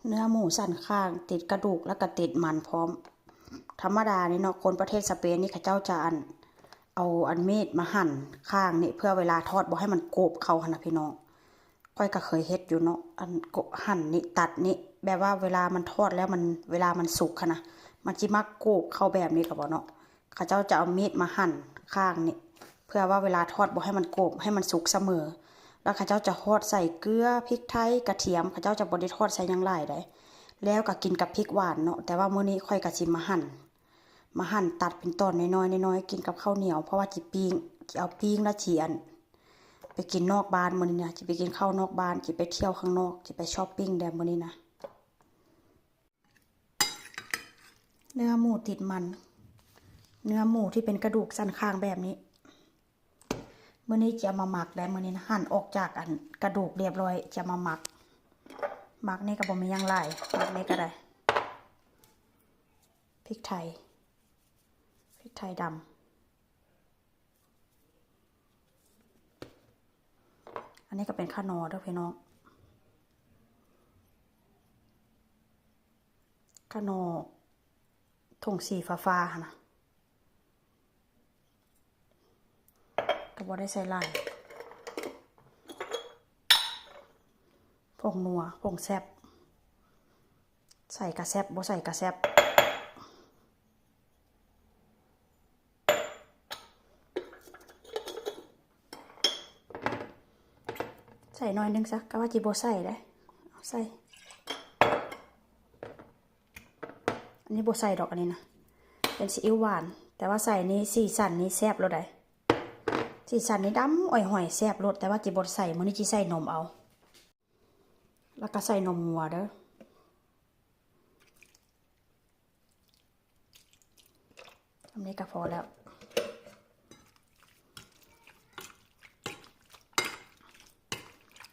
ເນື້ອໝູສັນຂ້າງ ຕິດກະດູກ ແລ້ວກໍຕິດມັນພ້ອມ. ທຳມະດານີ້ເນາະ ຄົນປະເທດສະເປນນີ້ ເຂົາເຈົ້າຈະອັນ ເອົາອັນມີດມາຫັ່ນຂ້າງນີ້ ເພື່ອເວລາທອດບໍ່ໃຫ້ມັນໂກບເຂົ້າຫັ້ນນະພີ່ນ້ອງ. ຂ້ອຍກໍເຄີຍເຮັດຢູ່ເນາະ ອັນ ກ- ຫັ່ນນີ້ ຕັດນີ້ ແບບວ່າເວລາມັນທອດແລ້ວມັນ ເວລາມັນສຸກຫັ້ນນະ ມັນຊິມັກໂກບເຂົ້າແບບນີ້ກໍບໍ່ເນາະ. ເຂົາເຈົ້າຈະເອົາມີດມາຫັ່ນຂ້າງນີ້ ເພື່ອວ່າເວລາທອດບໍ່ໃຫ້ມັນໂກບ ໃຫ້ມັນສຸກສະເໝີ. ແລ້ວເຂົາເຈົ້າຈະທອດໃສ່ເກືອ ພິກໄທ ກະທຽມ ເຂົາເຈົ້າຈະບໍ່ໄດ້ທອດໃສ່ຫຍັງຫຼາຍໃດ ແລ້ວກໍກິນກັບພິກຫວານເນາະ. ແຕ່ວ່າມື້ນີ້ຂ້ອຍກໍຊິມາຫັ່ນ ມາຫັ່ນຕັດເປັນຕອນນ້ອຍໆ ນ້ອຍໆ ກິນກັບເຂົ້າໜຽວ ເພາະວ່າຊິປີ້ງ ຊິເອົາປີ້ງແລ້ວຊິອັນ ໄປກິນນອກບ້ານມື້ນີ້ນະ ຊິໄປກິນເຂົ້ານອກບ້ານ ຊິໄປທ່ຽວຂ້າງນອກ ຊິໄປຊັອບປິງແດ່ມື້ນີ້ນະ. ເນື້ອໝູຕິດມັນ ເນື້ອໝູທີ່ເປັນກະດູກສັນຂ້າງແບບນີ້ ມື້ນີ້ຈະເອົາມາໝັກແລ້ວ ມື້ນີ້ນະ ຫັ່ນອອກຈາກອັນກະດູກລຽບຮ້ອຍ ຈະມາໝັກ. ໝັກນີ້ກໍບໍ່ມີຫຍັງຫຼາຍ ໝັກນີ້ກໍໄດ້ ພິກໄທ ພິກໄທດຳ. ອັນນີ້ກໍເປັນຂະໜໍເດີພີ່ນ້ອງ ຂະໜໍຖົງສີຟ້າໆຫັ້ນນະ ກໍບໍ່ໄດ້ໃສ່ຫຼາຍ. ຜົງນົວ ຜົງແຊບ ໃສ່ກະແຊບ ບໍ່ໃສ່ກະແຊບ. ໃສ່ໜ້ອຍໜຶ່ງຊະ ກະວ່າຊິບໍ່ໃສ່ເດ້ ເອົາໃສ່. ອັນນີ້ບໍ່ໃສ່ດອກ ອັນນີ້ນະ ເປັນຊີອິ້ວຫວານ ແຕ່ວ່າໃສ່ນີ້ສີສັນນີ້ແຊບໂລດໃດ໋ ສີສັນນີ້ດຳອ້ອຍຫອຍ ແຊບໂລດ. ແຕ່ວ່າຊິບໍ່ໃສ່ ມື້ນີ້ຊິໃສ່ນົມເອົາ ແລ້ວກໍໃສ່ນົມງົວເດີ. ອັນນີ້ກໍພໍແລ້ວ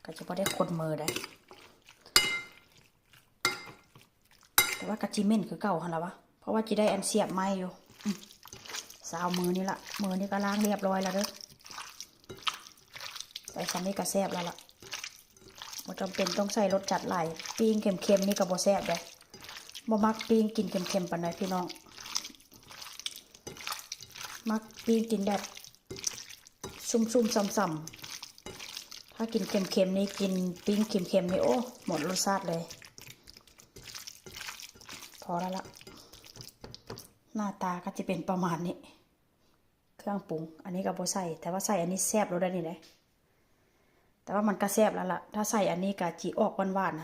ກໍຈະບໍ່ໄດ້ຄົນມືໄດ໋ ແຕ່ວ່າກໍຊິເໝັນຄືເກົ່າຫັ້ນລະວະ ເພາະວ່າຊິໄດ້ອັນສຽບໄມ້ຢູ່. ອືມ ຊາວມື້ນີ້ລະ ມື້ນີ້ກໍລ້າງລຽບຮ້ອຍແລ້ວເດີ ໃສ່ສ່ຳນີ້ກໍແຊບແລ້ວລະ. ບໍ່ຈຳເປັນຕ້ອງໃສ່ລົດຈັດຫຼາຍ ປີ້ງເຄັມໆນີ້ກໍບໍ່ແຊບເດ້. ບໍ່ມັກປີ້ງກິນເຄັມໆປານໃດພີ່ນ້ອງ ມັກປີ້ງກິນແບບຊຸ່ມໆຊ່ຳໆ. ຖ້າກິນເຄັມໆນີ້ ກິນປີ້ງເຄັມໆນີ້ ໂອ້ ໝົດລົດຊາດເລີຍ. ພໍແລ້ວລະ ໜ້າຕາກໍຈະເປັນປະມານນີ້. ເຄື່ອງປຸງ ອັນນີ້ກໍບໍ່ໃສ່ ແຕ່ວ່າໃສ່ອັນນີ້ແຊບໂລດໄດ໋ນີ້ເດ້ ແຕ່ວ່າມັນກໍແຊບແລ້ວລະ ຖ້າໃສ່ອັນນີ້ກໍຊິອອກຫວານໆ.